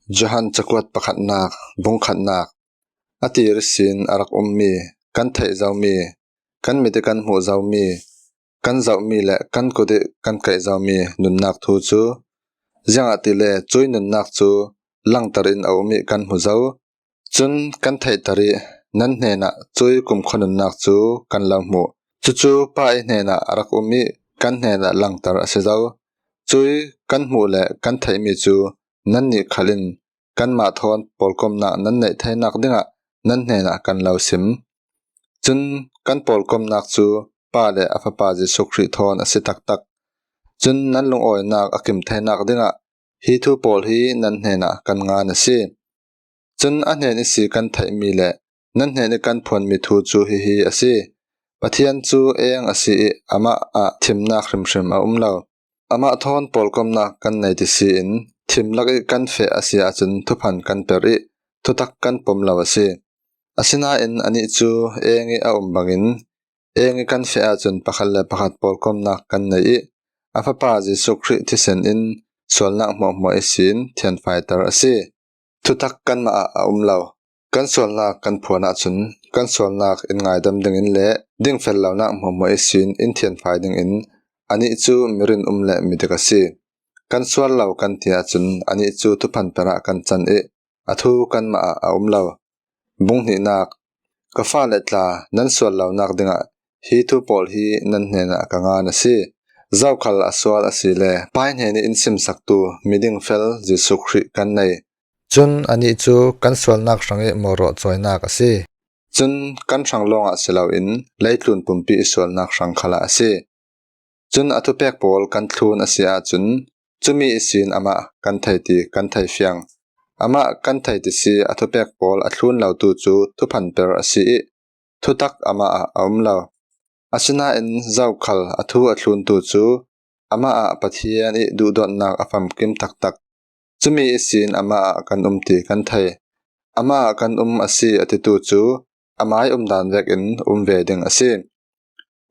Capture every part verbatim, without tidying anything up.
Johan cakuat pakhatnak, bung khatnak. A tir ihsin a rak ummi, kan theih zomi, kan mit ih kan hmuh zomi, kan zohmi le kan kut ih kan kaih zomi nunnak thu cu, ziangahtile cuih nunnak cu langter in a um ih kan hmu zo. Cun kan theihter ih nan hnenah cuih kumkhua nunnak cu kan lo hmuh. Cucu Pa ih hnenah a rak um ih kan hnenah langter a si zo. Cuih kan hmuh le kan theihmi cu nannih khal in kanmah thawn pawlkomnak nan neih theinak dingah nan hnenah kan lo sim. Cun kan pawlkomnak cu Pa le a Fapa Jesuh Khrih thawn a si taktak. Cun nan lungawinak a kim theinak dingah hi thu pawl hi nan hnenah kan ngan a si. Cun a hnen ihsi kan theihmi le nan hnen ih kan phuanmi thu cu hihi a si: Pathian cu eng a si ih amah ah thimnak hrimhrim a um lo. Amah thawn pawlkomnak kan nei ti si in thim lak ih kan feh a si ahcun thuphan kan per ih thutak kan pom lo a si. Asinain anih cu eng ih a um bangin eng ih kan feh ahcun pakhat le pakhat pawlkomnak kan nei ih a Fapa Jesuh Khrih thisen in sualnak hmuahhmuah ihsin thianfaiter a si. Thutak kanmah ah a um lo. Kan sualnak kan phuan ahcun kan sualnak in ngaidam dingin le dingfel lonak hmuahhmuah ihsin in thianfai dingin anih cu mi rinum le midik a si. Kan sual lo kan ti ahcun anih cu thuphan per ah kan can ih a thu kanmah ah a um lo. Bung hnihnak. Ka fale tla, nan sual lonak dingah hi thu pawl hi nan hnenah ka ngan a si. Zokhal a sual a si le Pa ih hnen ih in simsaktu miding fel Jesuh Khrih kan nei. Cun anih cu kan sualnak hrangih mawrawh cawinak a si. Cun kan hrang lawngah si loin leitlun pumpi ih sualnak hrang khalah a si. Cun a thupek pawl kan thlun a si ahcun cumi ihsin amah kan thei ti kan thei fiang. Amah kan thei ti si a thupek pawl a thlun lotu cu thuphan per a si ih thutak amah ah a um lo. Asinain zokhal a thu a thluntu cu amah ah Pathian ih duhdawtnak a famkim taktak. Cumi ihsin amah ah kan um ti kan thei. Amah ah kan um a si a titu cu amai umdan vekin um ve ding a si.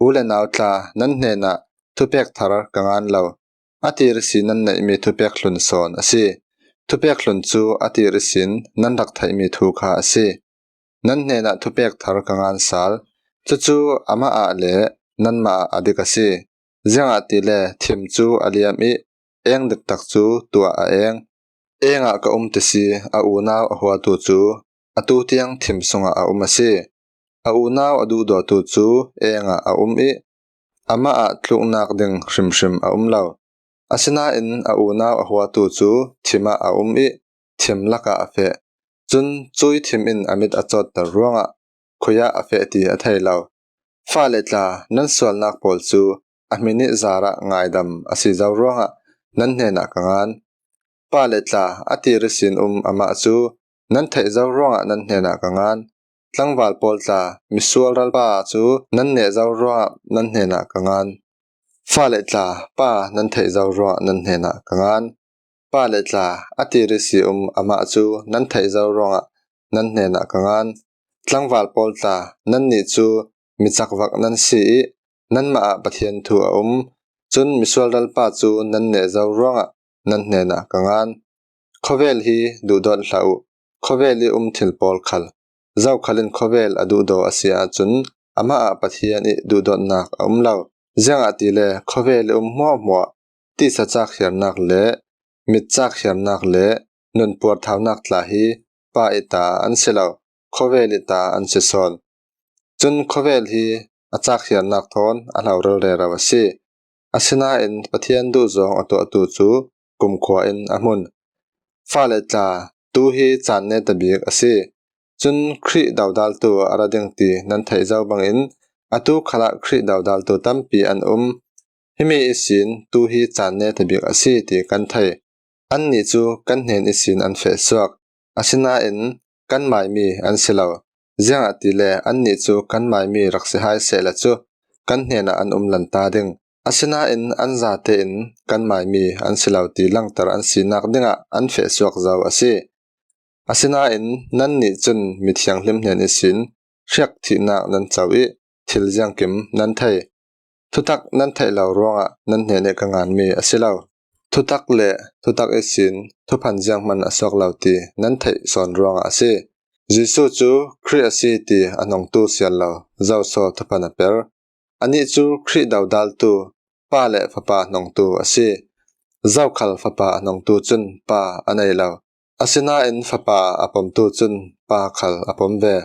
U le nau tla, nan hnenah thupek thar ka ngan lo. A tir ihsi nan neihmi thupek hlun sawn a si. Thupek hlun cu a tir ihsin nan rak theihmi thu kha a si. Nan hnenah thupek thar ka ngan sal. Cucu amah ah le nanmah ah a dik a si. Ziangahtile thim cu a liam ih eng diktak cu tuah a eng. Eng ah ka um ti si a unau a huatu cu atu tiang thim sungah a um a si. A unau a duhdawtu cu eng ah a um ih amah ah tluknak ding hrimhrim a um lo. Asinain a unau a huatu cu thim ah a um ih thim lakah a feh. Cun cuih thim in a mit a cawtter ruangah khui ah a feh ti a thei lo. Fale tla, nan sualnak pawl cu a hmin ih zarah ngaidam a si zo ruangah nan hnenah ka ngan. Pale tla, a tir ihsin um amah cu nan theih zo ruangah nan hnenah ka ngan. Tlangval pawl tla, misual ralpa cu nan neh zo ruangah nan hnenah ka ngan. Fale tla, Pa nan theih zo ruangah nan hnenah ka ngan. Pale tla, a tir ihsi um amah cu nan theih zo ruangah nan hnenah ka ngan. Tlangval pawl tla, nannih cu mi cakvak nan si ih nanmah ah Pathian thu a um. Cun misual ralpa cu nan neh zo ruangah nan hnenah ka ngan. Khuavel hi duhdawt hlah uh. Khuavel ih um thil pawl khal, zokhal in khuavel a duhdaw a si ahcun amah ah Pathian ih duhdawtnak a um lo. Ziangahtile khuavel ih um hmuahhmuah tisa cak hiarnak le mit cak hiarnak le nun puarthaunak tla hi Pa ih ta an si lo, khuavel ih ta an si sawn. Cun khuavel hi a cak hiarnak thawn a hloral rero a si. Asinain Pathian duhzawng a tuahtu cu kumkhua in a hmun. Fale tla, tu hi caan netabik a si. Cun Khrih dodaltu a ra ding ti nan theih zo bangin atu khalah Khrih dodaltu tampi an um. Himi ihsin tu hi caan netabik a si ti kan thei. Annih cu kan hnen ihsin an feh suak, asinain kan maimi an si lo. Ziangahtile annih cu kan maimi rak si hai sehla cu kan hnenah an um lanta ding. Asinain an zatein kan maimi an si lo ti langter an sinak dingah an feh suak zo a si. Asinain nannih cun mithianghlim hnen ihsin hriak thihnak nan co ih thil ziangkim nan thei. Thutak nan theih lo ruangah nan hnen ih ka nganmi a si lo. thutak le thutak ihsin thuphan zianghman a suak lo ti nan theih sawn ruangah a si. Jesu cu Khrih a si ti a hnongtu sial lo zoso thuphan a per. Anih cu Khrih dodaltu Pa le Fapa hnongtu a si. Zokhal Fapa a hnongtu cun Pa a nei lo. Asinain Fapa a pomtu cun Pa khal a pom ve.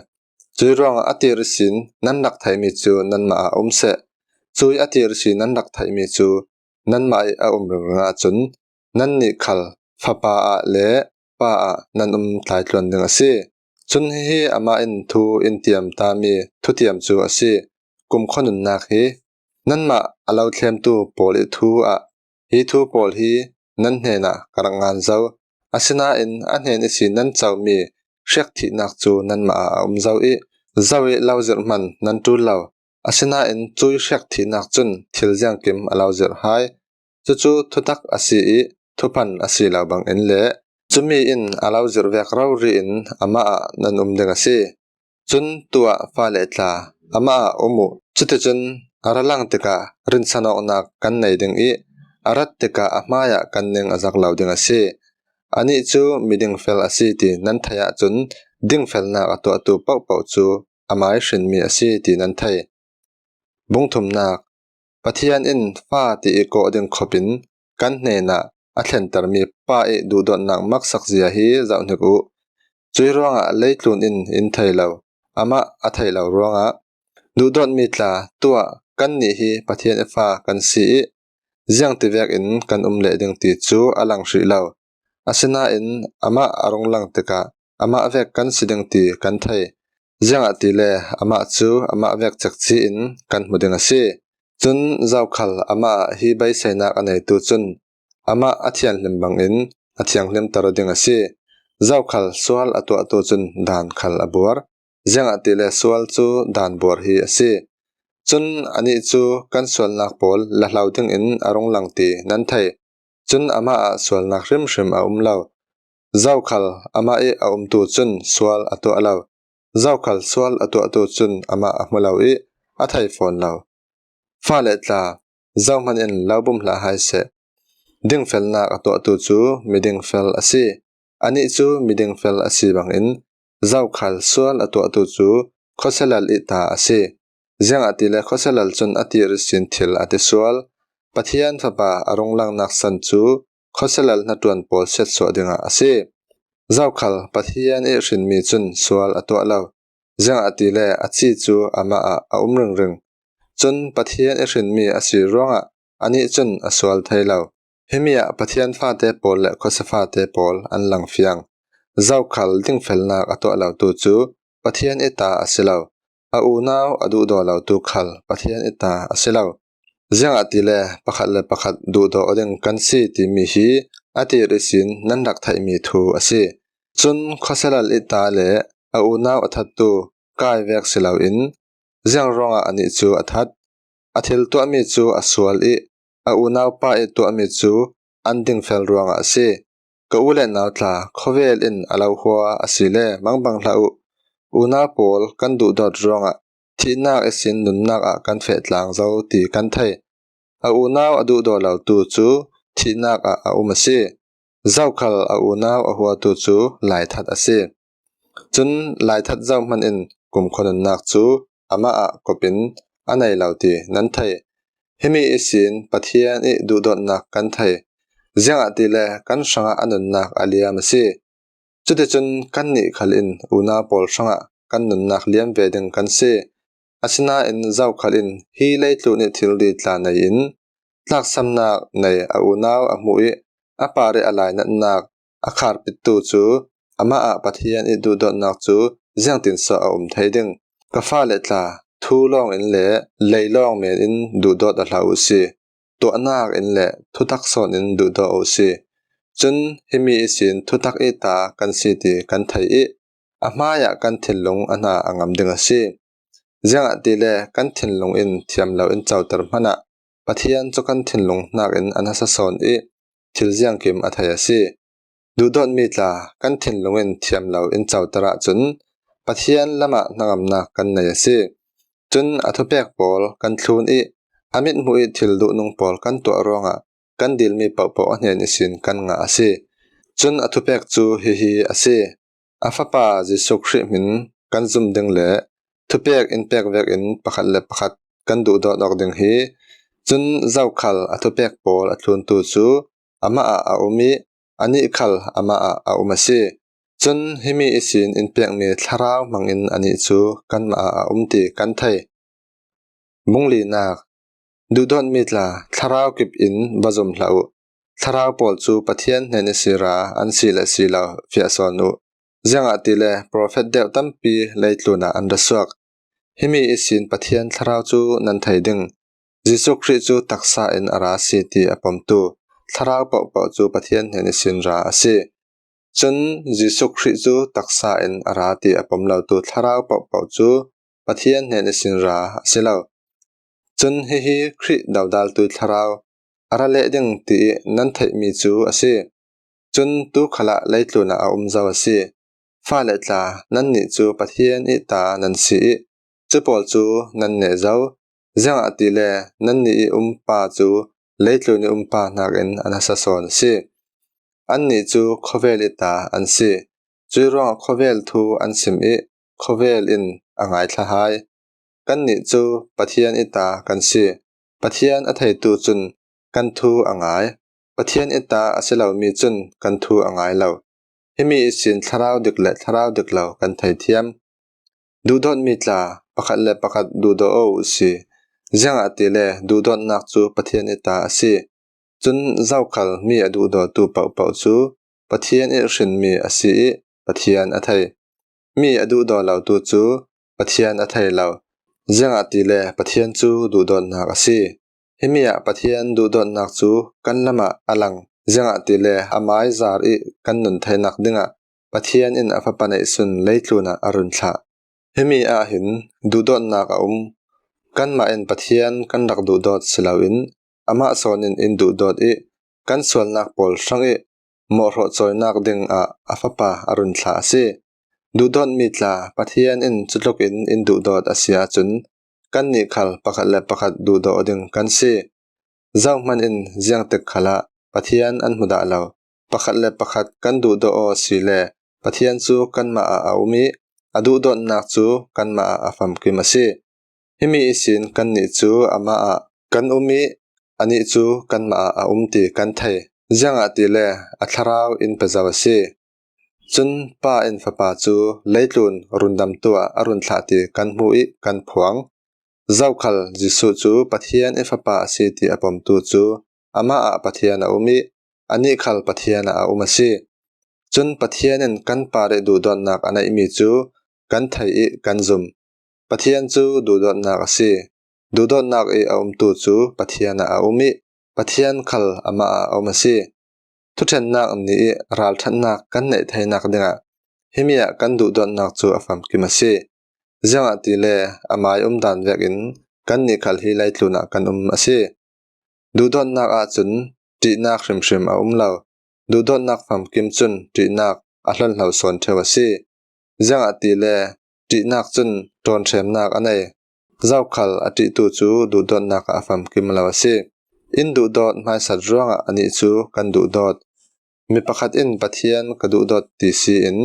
Cuih ruangah a tir ihsin nan rak theihmi cu nanmah ah a um seh. Cuih a tir ihsin nan rak theihmi cu nanmah ih a um ringring ahcun nannih khal Fapa ah le Pa ah nan um tlaitluan ding a si. Cun hihi amah in thu in tiam tami thutiam cu a si. Kumkhua nunnak hi nanmah a lo thlemtu pawl ih thu ah hi thu pawl hi nan hnenah ka rak ngan zo. Asinain a hnen ihsin nan comi hriakthihnak cu nanmah ah a um zo ih zo ih lo zirh hman nan ṭul lo. Asinain cuih hriakthihnak cun thil ziangkim a lo zirh hai. Cucu thutak a si ih thuphan a si lo bangin le cumi in a lo zirh vek rori in amah ah nan um ding a si. Cun tuah fale tla amah ah um uh. Cuticun a ra lang tikah rinsanawknak kan nei ding ih a rat tikah a hmaiah kan ning a zak lo ding a si. Anih cu miding fel a si ti nan theih ahcun dingfelnak a tuahtu pohpoh cu amai hrinmi a si ti nan thei. Bungthumnak, Pathian in Fa ti ih kawh ding khopin kan hnenah a thlentermi Pa ih duhdawtnak maksak zia hi zohhnik uh. Cuih ruangah leitlun in in thei lo, amah a theih lo ruangah duhdawtmi tla tuah kannih hi Pathian ih Fa kan si ih ziangtivek in kan um leh ding ti cu a lang hrih lo. Asinain amah a rung lang tikah amah vek kan si ding ti kan thei. Ziangahtile amah cu amah vek cekci in kan hmu ding a si. Cun zokhal amah ah hi beiseinak a neitu cun amah a thianhlim bangin a thianghlimter ding a si. Zokhal sual a tuahtu cun daan khal a buar. Ziangahtile sual cu daan buar hi a si. Cun anih cu kan sualnak pawl la hlo dingin a rung lang ti nan thei. Cun amah ah sualnak hrimhrim a um lo. Zokhal amah ih a umtu cun sual a tuah lo. Zokhal sual a tuahtu cun amah a hmu lo ih a thei fawn lo. Fale tla, zohman in lo bum hlah hai seh. Dingfelnak a tuahtu cu miding fel a si. Anih cu miding fel a si bangin zokhal sual a tuahtu cu khuasia lal ih ta a si. Ziangahtile khuasia lal cun a tir ihsin thil a ti sual. Pathian Fapa a rung langnak san cu khuasia lal hnaṭuan pawl siatsuah dingah a si. Zokhal Pathian ih hrinmi cun sual a tuah lo. Ziangahtile a ci cu amah ah a um ringring. Cun Pathian ih hrinmi a si ruangah anih cun a sual thei lo. Himi ah Pathian fate pawl le khuasia fate pawl an lang fiang. Zokhal dingfelnak a tuah lotu cu Pathian ih ta a si lo. A unau a duhdaw lotu khal Pathian ih ta a si lo. Ziangahtile pakhat le pakhat duhdaw aw ding kan si timi hi a tir ihsin nan rak theihmi thu a si. Cun khuasia lal ih ta le a unau a thattu Kai vek si loin ziang ruangah anih cu a that? A thil tuahmi cu a sual ih a unaupa ih tuahmi cu an dingfel ruangah a si. Ka u le nau tla, khawvel in a lo hua a si le mangbang hlah uh. Unau pawl kan duhdawt ruangah thihnak ihsin nunnak ah kan feh tlang zo ti kan thei. A unau a duhdaw lotu cu thihnak ah a um a si. Zokhal a unau a huatu cu laithat a si. Cun laithat zohman in kumkhua nunnak cu amah ah kopin a nei lo ti nan thei. Himi ihsin Pathian ih duhdawtnak kan thei. Ziangahtile kan hrangah a nunnak a liam a si. Cuticun kannih khal in unau pawl hrangah kan nunnak liam ve ding kan si. Asinain zokhal in hi leitlun ih thil di tla nei in tlaksamnak nei a unau a hmuh ih a par ih a lainatnak a kharpittu cu amah ah Pathian ih duhdawtnak cu ziangtin so a um thei ding? Ka fale tla, thu lawng in le lei lawng men in duhdawt aw hlah uh si. Tuahnak in le thutak sawn in duhdaw uh si. Cun himi ihsin thutak ih ta kan si ti kan thei ih a hmaiah kan thinlung a hna a ngam ding a si. Ziangahtile kan thinlung in thiam lo in coter hmanh ah Pathian cu kan thinlung hnakin a nasa sawn ih thil ziangkim a thei a si. Duhdawtmi tla, kan thinlung in thiam lo in coter ahcun Pathian lamah hnangamnak kan nei a si. Cun a thupek pawl kan thlun ih a mithmuh ih thil duhnung pawl kan tuah ruangah kan dilmi pohpoh a hnen ihsin kan ngah a si. Cun a thupek cu hihi a si: a Fapa Jesuh Khrih hmin kan zum ding le thupek in pek vekin pakhat le pakhat kan duhdawt awk ding hi. Cun zokhal a thupek pawl a thluntu cu amah ah a um ih, anih khal amah ah a um a si. Cun himi ihsin in pekmi Thlarau hmangin anih cu kanmah ah a um ti kan thei. Bung linak. Duhdawtmi tla, thlarau kip in va zum hlah uh. Thlarau pawl cu Pathian hnen ihsin ra an si le si lo fiah sawn uh. Ziangahtile profet deuh tampi leitlun ah an ra suak. Himi ihsin Pathian Thlarau cu nan thei ding. Jesuh Khrih cu taksa in a ra si ti a pomtu thlarau pohpoh cu Pathian hnen ihsin ra a si. Cun Jesuh Khrih cu taksa in a ra ti a pom lotu thlarau pohpoh cu Pathian hnen ihsin ra a si lo. Cun hihi Khrih dodaltu thlarau a ra leh ding tiih nan theihmi cu a si. Cun tu khalah leitlun ah a um zo a si. Fale tla, nannih cu Pathian ih ta nan si ih, cu pawl cu nan neh zo. Ziangahtile nannih ih um pa cu leitlun ih um pa hnakin a nasa sawn a si. Annih cu khawvel ih ta an si. Cuih ruangah khawvel thu an sim ih, khawvel in a ngaithla hai. Kannih cu Pathian ih ta kan si. Pathian a theitu cun kan thu a ngai. Pathian ih ta a si lomi cun kan thu a ngai lo. Himi ihsin thlarau dik le thlarau dik lo kan theithiam. Duhdawtmi tla, pakhat le pakhat duhdaw aw uh si. Ziangahtile duhdawtnak cu Pathian ih ta a si. Cun zokhal mi a duhdawtu pohpoh cu Pathian ih hrinmi a si ih Pathian a thei. Mi a duhdaw lotu cu Pathian a thei lo. Ziangahtile Pathian cu duhdawtnak a si. Himi ah Pathian duhdawtnak cu kan lamah a lang. Ziangahtile amai zar ih kan nun theinak dingah Pathian in a Fapa neihsun leitlun ah a run thlah. Himi ah hin duhdawtnak a um. Kanmah in Pathian kan rak duhdawt si loin amah sawn in in duhdawt ih kan sualnak pawl hrangih mawhhrawh cawinak dingah a Fapa a run thlah a si. Duhdawtmi tla, Pathian in cutlukin in duhdawt a si ahcun kannih khal pakhat le pakhat duhdaw ding kan si. Zohman in ziangtik khalah Pathian an hmu dah lo. Pakhat le pakhat kan duhdaw aw si le Pathian cu kanmah ah a um ih a duhdawtnak cu kanmah ah a famkim a si. Himi ihsin kannih cu amah ah kan um ih anih cu kanmah ah a um ti kan thei. Ziangahtile a thlarau in pe zo a si. Cun Pa in Fapa cu leitlun rundamtu ah a run thlah ti kan hmuh ih kan phuang. Zokhal Jesuh cu Pathian ih Fapa a si ti a pomtu cu amah ah Pathian a um ih anih khal Pathian ah a um a si. Cun Pathian in kan parih duhdawtnak a neihmi cu kan thei ih kan zum. Pathian cu duhdawtnak a si. Duhdawtnak ih a umtu cu Pathian ah a um ih Pathian khal amah ah a um a si. Thuṭhennak ni ih ralṭhatnak kan neih theinak dingah himi ah kan duhdawtnak cu a famkim a si. Ziangahtile amai umdan vekin kannih khal hi leitlun ah kan um a si. Duhdawtnak ahcun ṭihnak hrimhrim a um lo. Duhdawtnak famkim cun ṭihnak a hlonhlo sawn ṭheu a si. Ziangahtile ṭihnak cun ṭawnhremnak a nei. Zokhal a ṭihtu cu duhdawtnak ah a famkim lo a si. In duhdawt hmaisat ruangah anih cu kan duhdawt. Mi pakhat in Pathian ka duhdawt ti si in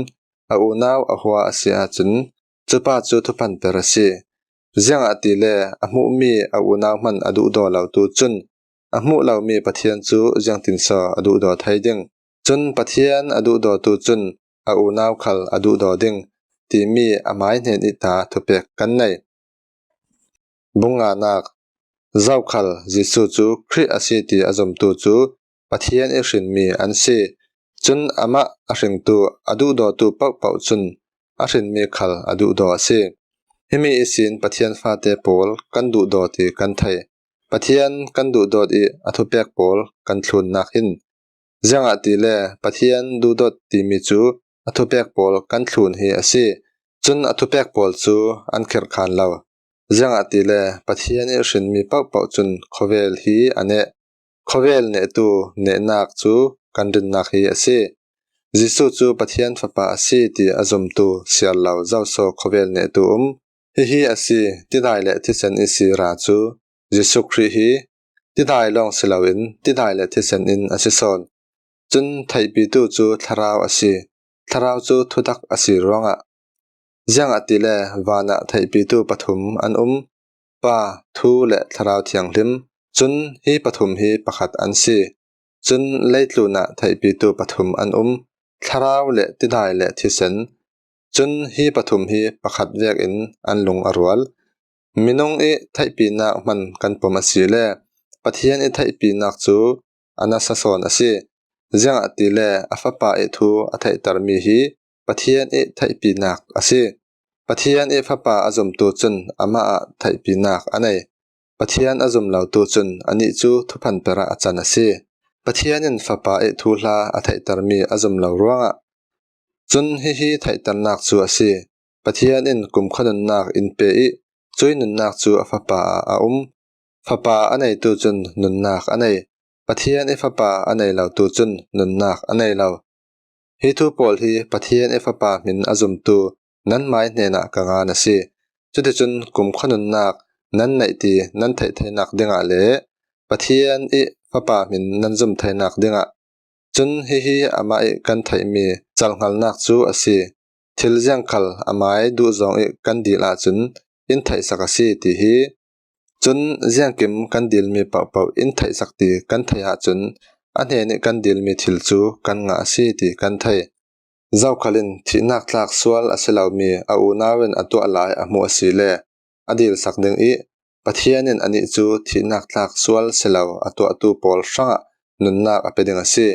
a unau a hua a si ahcun cupa cu thuphanper a si. Ziangahtile a hmuhmi a unau hmanh a duhdaw lotu cun a hmuh lomi Pathian cu ziangtinso a duhdaw thei ding? Cun Pathian a duhdawtu cun a unau khal a duhdaw ding, timi amai hnen ih ta thupek kan nei. Bung nganak. Zokhal Jesuh cu Khrih a si ti a zumtu cu Pathian ih hrinmi an si. Cun amah a hringtu, a duhdawtu pohpoh cun a hrinmi khal a duhdaw a si. Himi ihsin Pathian faate pawl kan duhdaw ti kan thei. Pathian kan duhdawt ih a thupek pawl kan thlunnak hin. Ziangahtile Pathian duhdawt timi cu a thupek pawl kan thlun hi a si. Cun a thupek pawl cu an khirh khaan lo. Ziangahtile Pathian ih hrinmi pohpoh cun khawvel hi a neh. Khawvel nehtu nehnak cu kan rinnak hi a si. Jesuh cu Pathian Fapa a si ti a zumtu siar lo zoso khawvel nehtu um. Hihi a si, tidai le thisen ihsi ra cu Jesuh Khrih hi tidai lawng si loin tidai le thisen in a si sawn. Cun theihpitu cu Thlarau a si. Thlarau cu thutak a si ruangah, ziangahtile vanah theihpitu pathum an um, Pa, Thu le Thlarau Thianghlim. Cun hi pathum hi pakhat an si. Cun leitlunah theihpitu pathum an um, Thlarau le tidai le thisen. Cun hi pathum hi pakhat vekin an lung a rual. Minung ih theihpinak hman kan pom asile Pathian ih theihpinak cu a nasa sawn a si. Ziangahtile a Fapa ih thu a theihtermi hi Pathian ih theihpinak a si. Pathian ih Fapa a zumtu cun amah ah theihpinak a nei. Pathian a zum lotu cun anih cu thuphan per ah a can a si. Pathian in Fapa ih thuhla a theihtermi a zum lo ruangah. Cun hihi theihternak cu a si: Pathian in kumkhua nunnak in pe ih cuih nunnak cu a Fapa ah a um. Fapa a neitu cun nunnak a nei. Pathian ih Fapa a nei lotu cun nunnak a nei lo. Hi thu pawl hi Pathian ih Fapa hmin a zumtu nanmai hnenah ka ngan a si. Cuticun kumkhua nunnak nan neih ti nan theih theinak dingah le Pathian ih Fapa hmin nan zum theinak dingah, cun hihi amah ih kan theihmi calhngalnak cu a si. Thil ziangkhal a mai duhzawng ih kan dil ahcun in theihsak a si, ti hi. Cun ziangkim kan dilmi pohpoh in theihsak ti kan theih ahcun a hnenih kan dilmi thil cu kan ngah a si ti kan thei. Zokhal in thihnak tlak sual a si lomi a unau in a tuah lai a hmuh asile a dilsak ding ih Pathian in anih cu thihnak tlak sual si lo a tuahtu pawl hrangah nunnak a pe ding a si.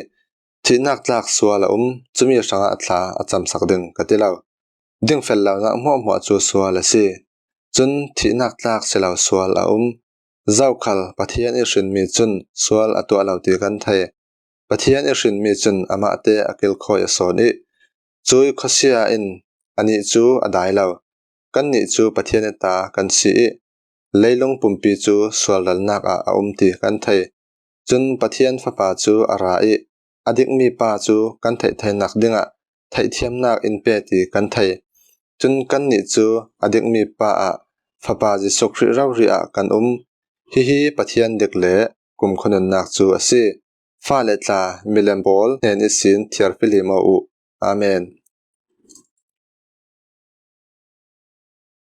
Thihnak tlak sual a um, cumi hrangah thla a camsak ding ka ti lo. Dingfel lonak hmuahhmuah cu sual a si. Cun thihnak tlak si lo sual a um. Zokhal Pathian ih hrinmi cun sual a tuah lo ti kan thei. Pathian ih hrinmi cun amahte a kilkhawi a sawn ih cuih khuasia in anih cu a dai lo. Kannih cu Pathian ih ta kan si ih leilung pumpi cu sualralnak ah a um ti kan thei. Cun Pathian Fapa cu a ra ih a dikmi Pa cu kan theih theinak dingah theihthiamnak in pe ti kan thei. Cun kannih cu a dikmi Pa ah Fapa Jesuh Khrih rori ah kan um. Hihi Pathian dik le kumkhua nunnak cu a si. Fale tla, milem pawl hnen ihsin thiarfihlim aw uh. Amen.